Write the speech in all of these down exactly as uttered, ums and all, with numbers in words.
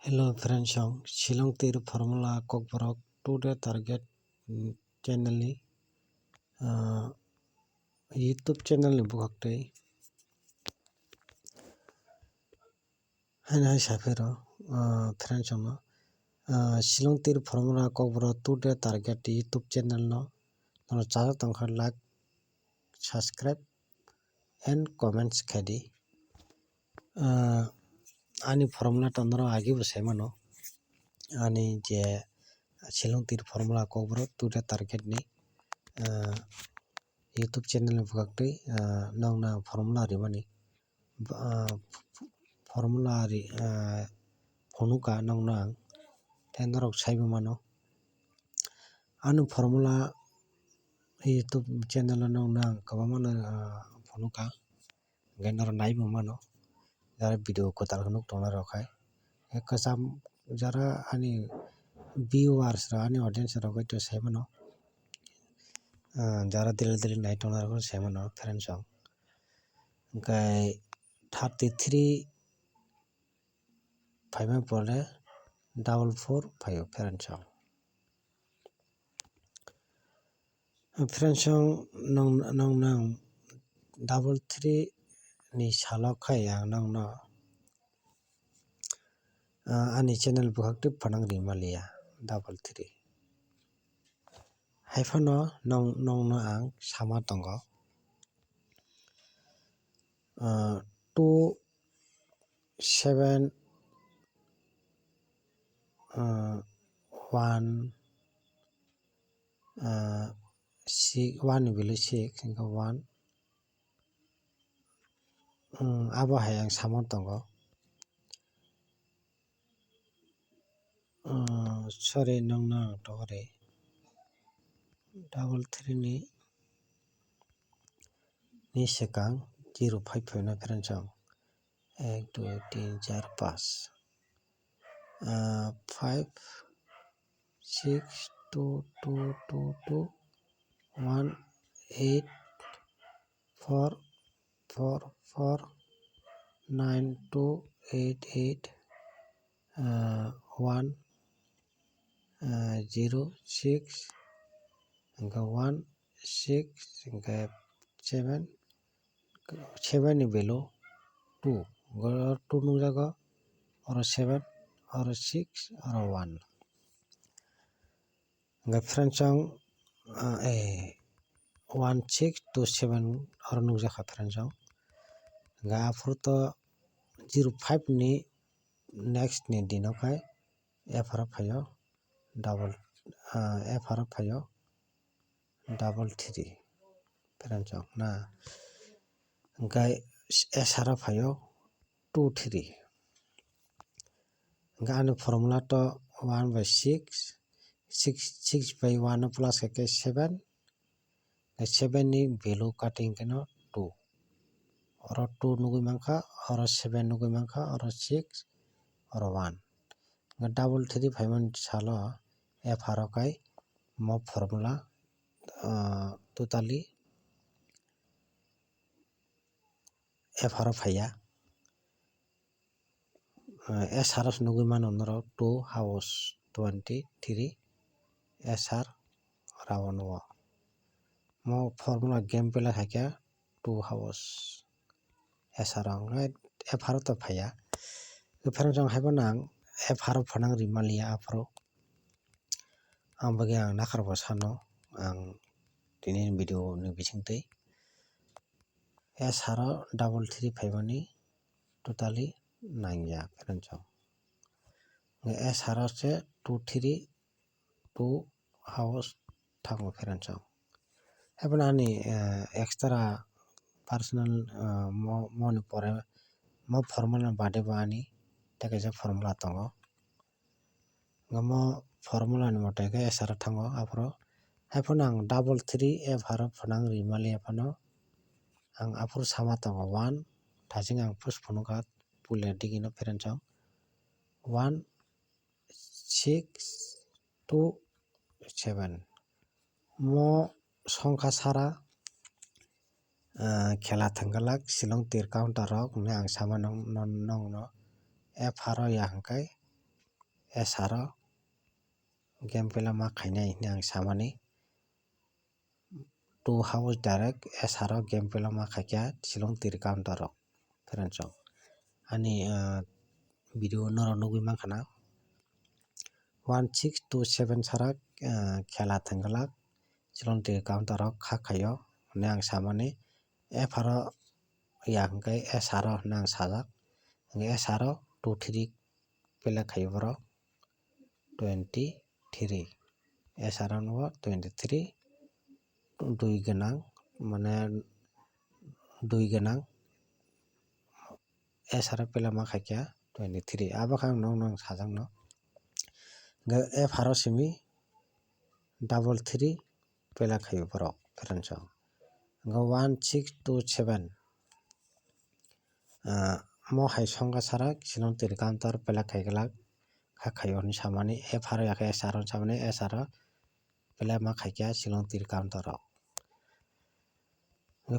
Hello friends, ang Shillong Tir Formula Kokborok Today Target, mm, channel ni, ah, YouTube channel ni bukhak twi haino hai saphiro, ah, friends, ang no, ah, Shillong Tir Formula Kokborok Today Target YouTube channel no, nono chajak tongkha like, subscribe and comments khaidi. Ah, ani formula to norok agi bo sai mano. Ani je Shillong Tir Formula Kokborok Today Target ni, ah, YouTube channel ni bukhak twi, ah, nokno ang formula rimani. Ba, ah, formula ri, ah, phunuka nokno ang. Tei norok saibo mano. Ani formula YouTube channel o nokno ang kwbangma no, ah, phunuka. Hwnkhe norok naibo mano. Jara video kwtal khe nuk tongna rok hai. Hwnkhe kwcham jara ani viewers rok, ani audience rok bai to sai mano. Ah, jara daily daily nai tongna rok sai mano friends rok. Hwnkhe thirty three phaima pore double four phaio friends rok. Friends rok, nong, nong, nong double three ni salo khai ang nokno, ah, ani channel bukhak twi phanang ri maliya double three. Haiphano nong, nongno ang sama tongo. Ah, two seven, ah, one, ah, six, one ni value six, hwnkhe one, um, abo hai ang samung tongo. Ah, sorry, nokno ang togori double three ni, ni swkang zero five phaina friends rok. Ek, dui, tin, char, panch. Ah, five, six, two, two, two, two, one, eight, four, four, four, nine, two, eight, eight, ah, one, ah, zero, six, hwnkhe one, six, hwnkhe seven, seven ni value two, oro two nukjago, oro seven, oro six, oro one. Hwnkhe friends rok, ah, eh, one six two seven oro nukjakha friends rok. Hwnkhe aphuru to zero five ni next ni dino khai F R phaio double, ah, F R phaio double three friends rok na. Hwnkhe S R phaio two three. Hwnkhe ani formula to one by six, six, six by one no plus khe khe seven, seven ni value cutting khe no two. Oro two nugwi mankha, oro seven nugwi mankha, oro six, oro one. Hwnkhe double three phaimani salo F R o kai mo formula, ah, totally F R o phaiya. Ah, S R o se nugwi mano norok two house twenty three S R round o. Mo formula game play hai khe two house S R o hwnkhe F R o to phaiya. Friends rok, haibo nang F R o phanang ri maliya aphuru. Ang bagwi ang nakhar bo sano ang tini video ni bisingtwi. S R o double three phaimani totally nangya friends rok. S R o se two three two house thango friends rok. Haibano ani, eh, extra personal, eh, mo, moni pore mo formula ni bade bo ani tei kaisa formula tongo. Omo formula ni mote khe S R o thango aphuru. Haiphano ang double three F R o phanang ri maliya phano ang aphuru sama tongo one, thaching ang push phunukha puila digino friends rok. One six two seven. Mo songkha sara, ah, khela thangkalak Shillong Tir counter rok hwnwi ang sama nong-, non-, nongno F R o ya hwnkhe S R o game play ma khainai hwnwi ang samani. Two house direct S R o game play ma khaikha Shillong Tiri counter o, friends rok. Ani, ah, video norok nugwi mankha na. One six two seven sarak, ah, khela thangwlak Shillong Tiri counter o kha khaio hwnwi ang samani. F R o ya hwnkhe S R o hwnwi ang sajak. Hwnkhe S R o two three play khaio borok twenty three. S R o no twenty three, dui gwnang, mane dui gwnang S R o play ma khaikha twenty three. Abo khe ang nokno ang sajakno. Hwnkhe F R o simi double three play khaio borok, friends rok. Hwnkhe one six two seven. Ah, mo hai songkha sarak Shillong Tiri counter play khaiglak kha khaio hwnwi samani, F R o ya khe S R o hwnwi samani, S R o play ma khaikha Shillong Tiri counter rok.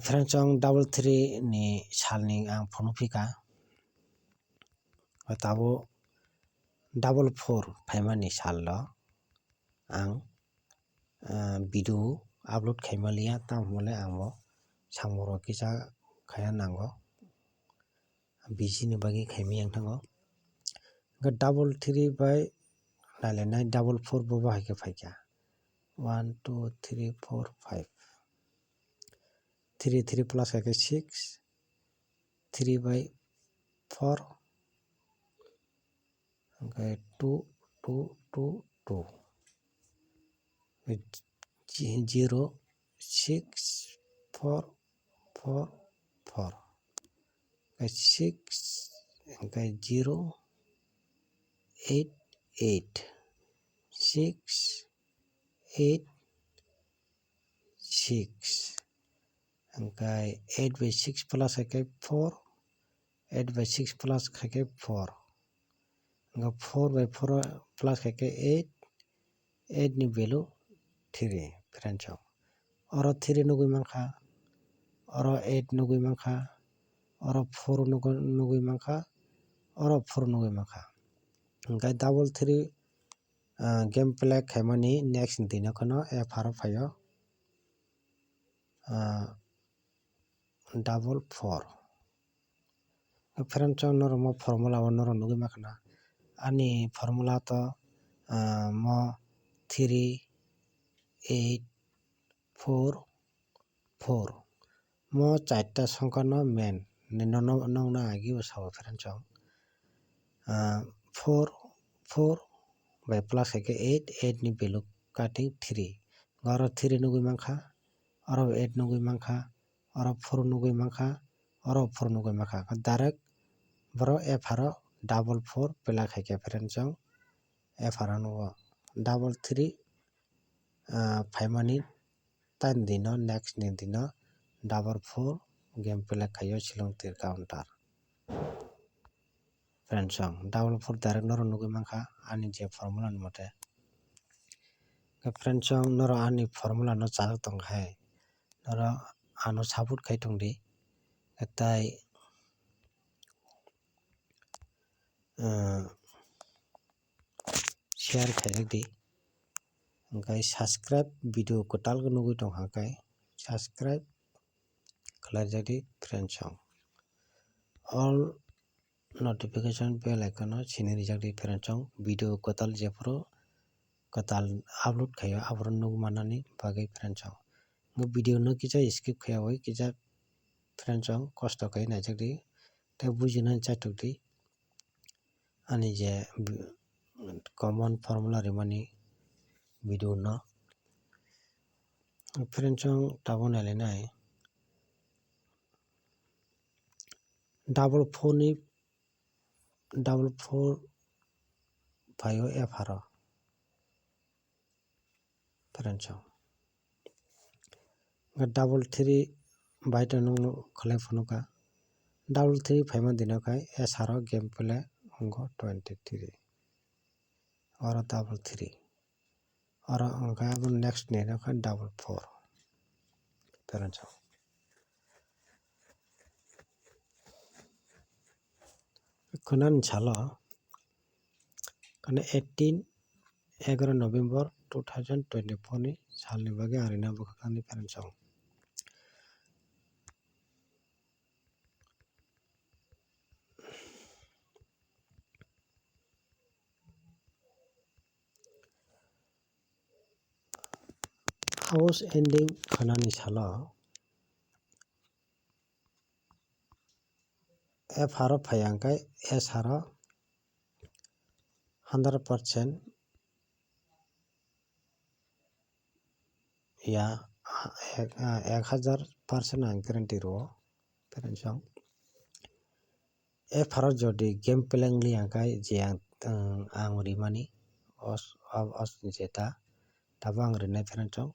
Friends rok, double three ni salni ang phunuk phika. Tabuk double four phaimani salno ang, ah, video upload khaimaliya, tamo hwnle ang bo samung rok kisa khaiya nango, busy ni bagwi khaimaya wng thango. Hwnkhe double three bai nailainai double four bo bahai khe phaikha. One, two, three, four, five. Three, three plus khe six, three by four, hwnkhe two, two, two, two. Zero, six, four, four, four. Hwnkhe six, hwnkhe zero, eight, eight. Six, eight, six. Hwnkhe eight by six plus khe four, eight by six plus khe four. Hwnkhe four by four plus khe eight, eight ni value three, friends rok. Oro three nugwi mankha, oro eight nugwi mankha, oro four nugwi, nugwi mankha, oro four nugwi mankha. Hwnkhe double three, ah, game play khaimani next ni dino kheno F R o phaio, ah, double four. Friends rok, norok mo formula o norok nugwi mankha na. Ani formula to, ah, mo three, eight, four, four. Mo charta songkha no main ni no, no, nokno agi o sao, friends rok. Ah, four, four by plus khe eight, eight ni value cutting three. Oro three nugwi mankha, oro eight nugwi mankha, oro four nugwi mankha, oro four nugwi mankha. Direct borok F R o double four play khaikha, friends rok. F R o nugo double three, ah, phaimani tani dino, next ni dino double four game play khaio Shillong Tiri counter. Friends rok, double four direct norok nugwi mankha ani je formula ni mote. Friends rok, norok ani formula no chajak tong hai, norok ano support khai tong di, tai, ah, share khaijak di. Hwnkhe subscribe, video kwtal khe nugwi tong kha khe subscribe khlaijak di, friends rok. All notification bell icon no sini rijak di, friends rok. Video kwtal jephuru kwtal upload khaio, aphuru nugwi mannani bagwi, friends rok. Video no kisa skip khaiyawi kisa, friends rok, kosto khe naijak di tei bujinani chaitok di. Ani je common formula rimani video no, friends rok, tabuk nailainai double four ni, double four phaio F R o, friends rok. Double three bai to nung khlai phunukha. Double three phaima dino khai S R o game play wngkha twenty three. Oro double three. Oro wngkha abo next ni wngkha double four. Friends rok. Khwnani salo, Mane eighteen, egaroh November two thousand twenty-four ni salni bagwi ang rina bwkhak thani pherensong. House ending khwnani salo F R o phai hwnkhe S R o hundred percent ya, ek, ek hajar percent ang guarantee rwo, pherensong. F R o jodi game plan li hwnkhe je ang, ang rimani os, os, os jeta, tabo ang rinai pherensong.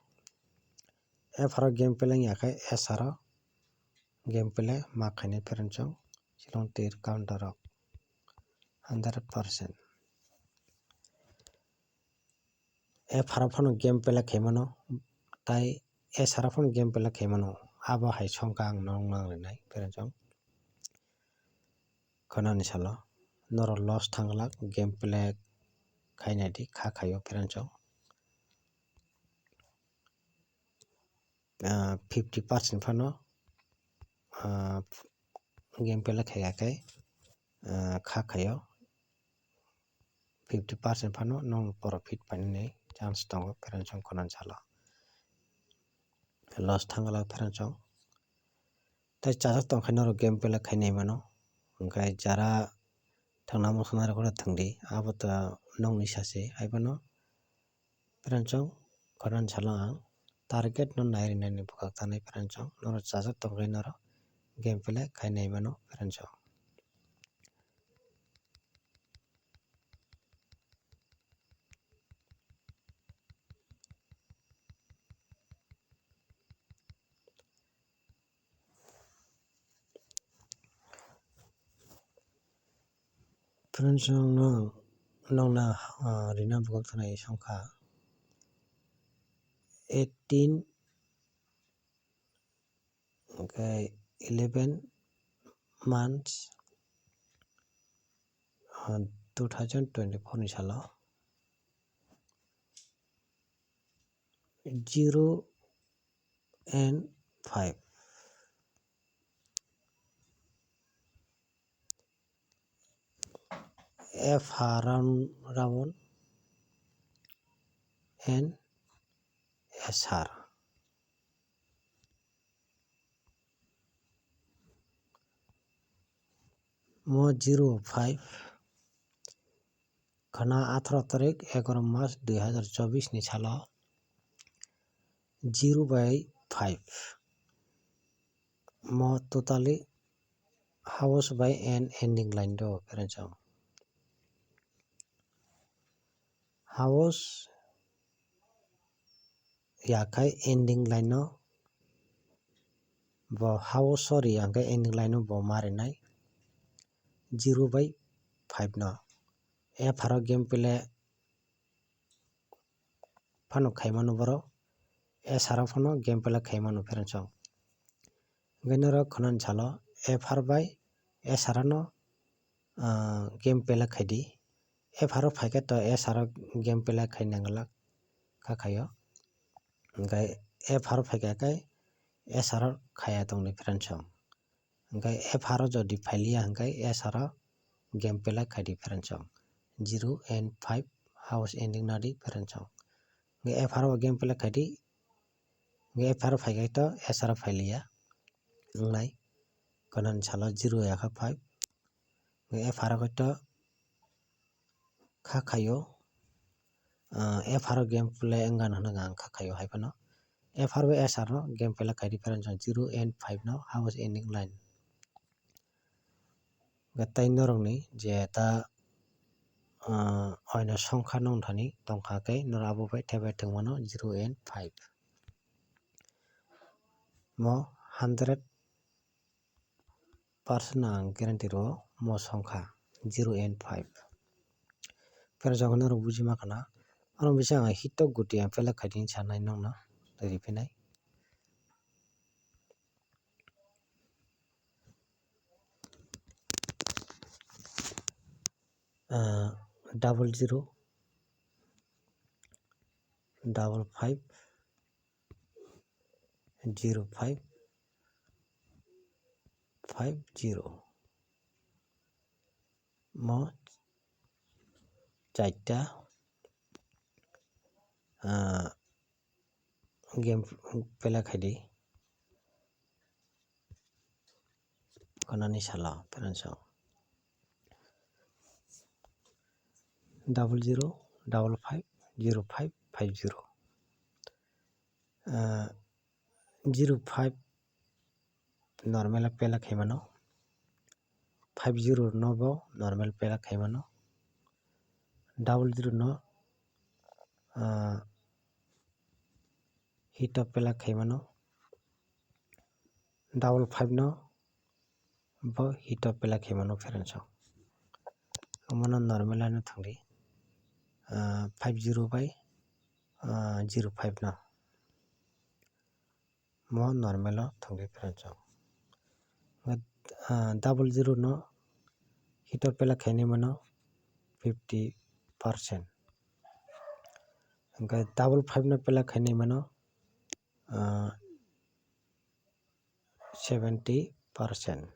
F R o game plan ya khe S R o game plan ma khainai pherensong, chwlwng tir counter rok hundred percent. F R o phano game plan khaimano, tai S R o phano game plan khaimano, abo hai songkha ang nong nang rinai pherensong. Khwnani salo norok loss thang glak game plan khainai di kha khaio pherensong. Ah, fifty percent phano, ah, game plan khaiya khe, ah, kha khaio. Fifty percent phano nong profit painani chance tongo pherensong khwnani salo. Loss thang glak pherensong. Tai chajak tongkhe norok game plan khainai mano. Hwnkhe jara thangna muchungnairok no thwngdi, abo to nongni sase. Haiphano pherensong khwnani salo ang target no nai rinani bwkhak tanai pherensong. Norok chajak tongkhe norok game plan khainai mano pherensong. Pherensong no nongna, ah, rina bwkhak tanai songkha eighteen, hwnkhe eleven months, ah, two thousand twenty-four ni salo zero and five. F R round, round and S R. Mo zero five khwna atharo tarik egaroh mas dui hazar chobbish ni salo zero by five. Mo totally house by and ending line do pherensong. House ya khai ending line no bo house sorry ya khai ending line no bo marinai zero by five no. F R o game plan phano khaimano borok, S R o phano game plan khaimano pherensong. Hwnkhe norok khwnani salo F R by S R no, ah, game plan khaidi. F R o phaikhe to S R o game plan khai nangla kha khaio. Hwnkhe F R o phaikha khe S R o khaya tongdi pherensong. Hwnkhe F R o jodi phailiya hwnkhe S R o game plan khaidi pherensong. Zero and five house ending nadi pherensong. Hwnkhe F R o game plan khaidi. Hwnkhe F R o phaikhe to S R o phailiya. Wngnai. Khwnani salo zero ya kha five. Hwnkhe F R o khe to kha khaio. Ah, F R o game plan wngkha hwnwi ang kha khaio hai phano. F R by S R no game plan khaidi pherensong zero and five no house ending line. Hwnkhe tei norokni je ta, ah, oino songkha nong thani tongkha khe norok abo bai thaibai thwngmano zero and five. Mo hundred percent ang guarantee rwo mo songkha zero and five. Pherensong norok buji ma khana. Ano bisa ang hitok guti ang plan khaidi sanai nongno riphinai. Ah, double zero, double five, zero five, five zero. Mo chaita, ah, game pela khaidi. Konani salo, friends o. Double zero, double five, zero five, five zero. Ah, zero five normal pela khaimano. Five zero no bo normal pela khaimano. Double zero no, ah, hit up pela khaimano. Double five no bo hit up pela khaimano, friends o. Omono normal ano thangdi, ah, five zero bai, ah, zero five no. Mo normal o thangdi, friends o. Hwnkhe, ah, double zero no hit up pela khainai mano fifty percent. Hwnkhe double five no pela khainai mano, ah, seventy percent.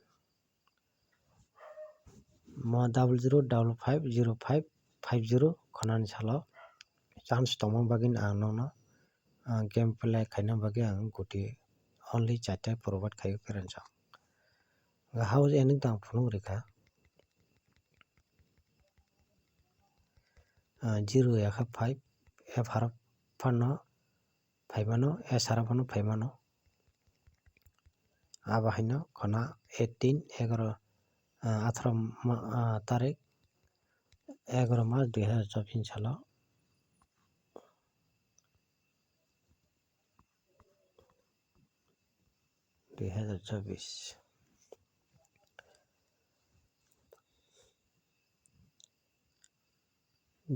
Mo double zero double five zero five five zero khonani salo chance tongma bagwi ang nokno, ah, game play khaina bagwi ang guti only chaita provide khaio, friends o. House ending tang phunuk rikha, ah, zero yakha five, F R phano phaimano, S R phano phaimano. Abo haino khona eighteen, egaro, ah, atharo ma-, ah, tarik, egaro mas dui hazar chobbish salo. Dui hazar chobbish.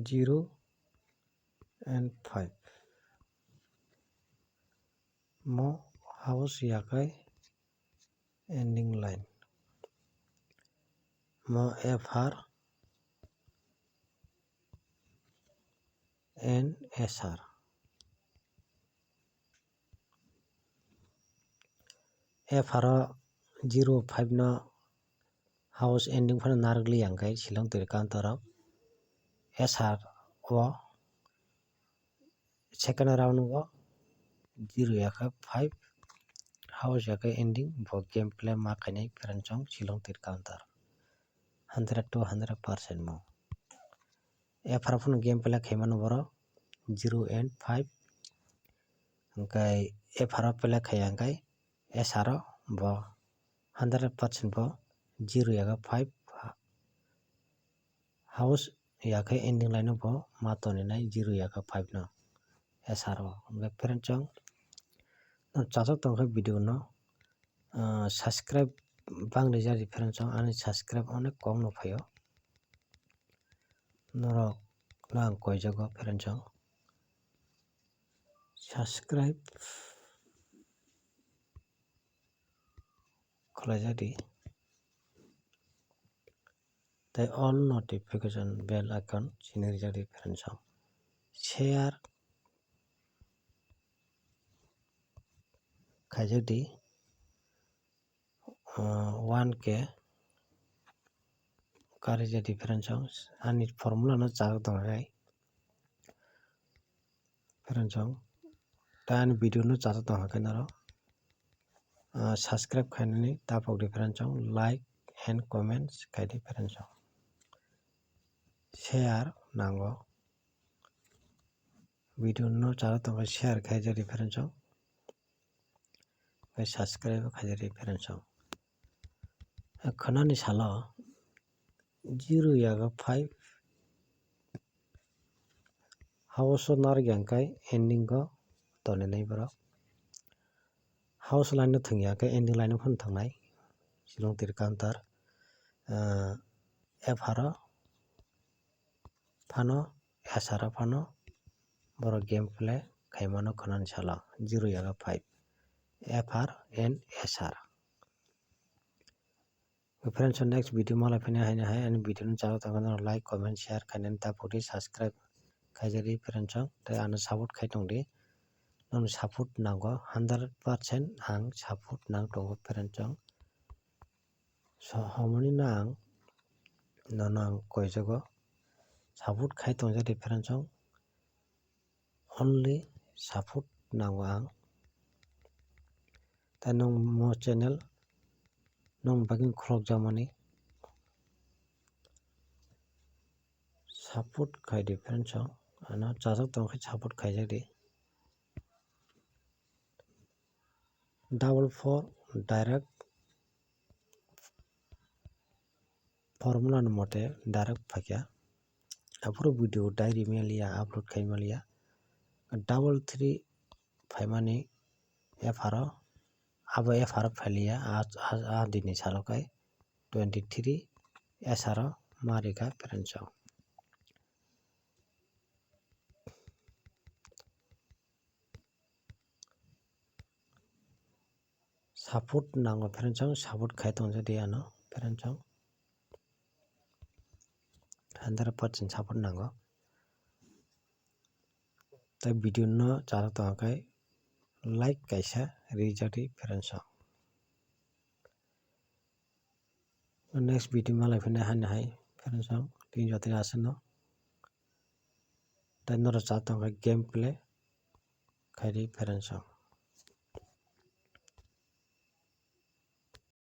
Zero and five. Mo house yakai ending line. Mo F R and S R. F R o zero five no house ending phano narwkli ya hwnkhe Shillong Tiri counter o S R o second round o zero yakha five house yakha ending bo game play ma khainai pherang chong Shillong Tiri counter. Hundred to hundred percent mo. F R phano game play khaimano borok zero and five. Hwnkhe F R o play khaiya hwnkhe S R o bo hundred percent bo zero yakha five house yakhe ending line o bo ma toninai zero yakha five no S R o. Hwnkhe pherang chong no chajak tongkhe video no, ah, subscribe bang rijak di pherang chong, ani subscribe onek kom no phaio. Norok no ang koijago pherang chong. Subscribe khwlaijak di. Tei all notification bell icon sini rijak di pherang chong. Share khaijak di, ah, one K kari jadi pherang chong. Ani formula no chajak tong hai pherang chong. Tei ani video no chajak tong hai khe norok, ah, subscribe khainani tapok di pherang chong, like and comments khai di pherang chong. Share nango. Video no chajak tong khe share khai jadi pherang chong. Tei subscribe khai jadi pherang chong. Khwnani salo zero yago five house o narwk ya hwnkhe ending o toninai borok. House line no thwngya hwnkhe ending line o phano thangnai. Shillong Tiri counter, ah, F R o phano, S R o phano borok game play khaimano khwnani salo zero yago five, F R and S R. Friends, next video malai phina haino hai ani video no chalo tongkha, no like, comment, share khainani ta puri, subscribe khaijari friends, tei ano support khai tongdi. Nono support nango, hundred percent ang support nang tongo friends. So, hamoni no ang nono ang koijago, support khai tongjadi friends, only support nango ang. Tei nwng mo channel nwng bagwi khulokjakmani support khaidi friends, ano chajak tongkhe support khaijakdi. Double four direct formula ni mote direct phaikha. Aphuru video diary maliya, upload khai maliya. Double three phaimani F R o, abo F R o phailiya, a, a, a dini salo kai twenty three S R o marika friends. Support nango friends, support khai tongjadi ano friends, hundred percent support nango. Tei video no chajak tongkha khe like kaisa rijadi friends. Next video malai phina haino hai friends, tini jotoni aswkno. Tei norok chajak tongkha khe gameplay khaidi friends.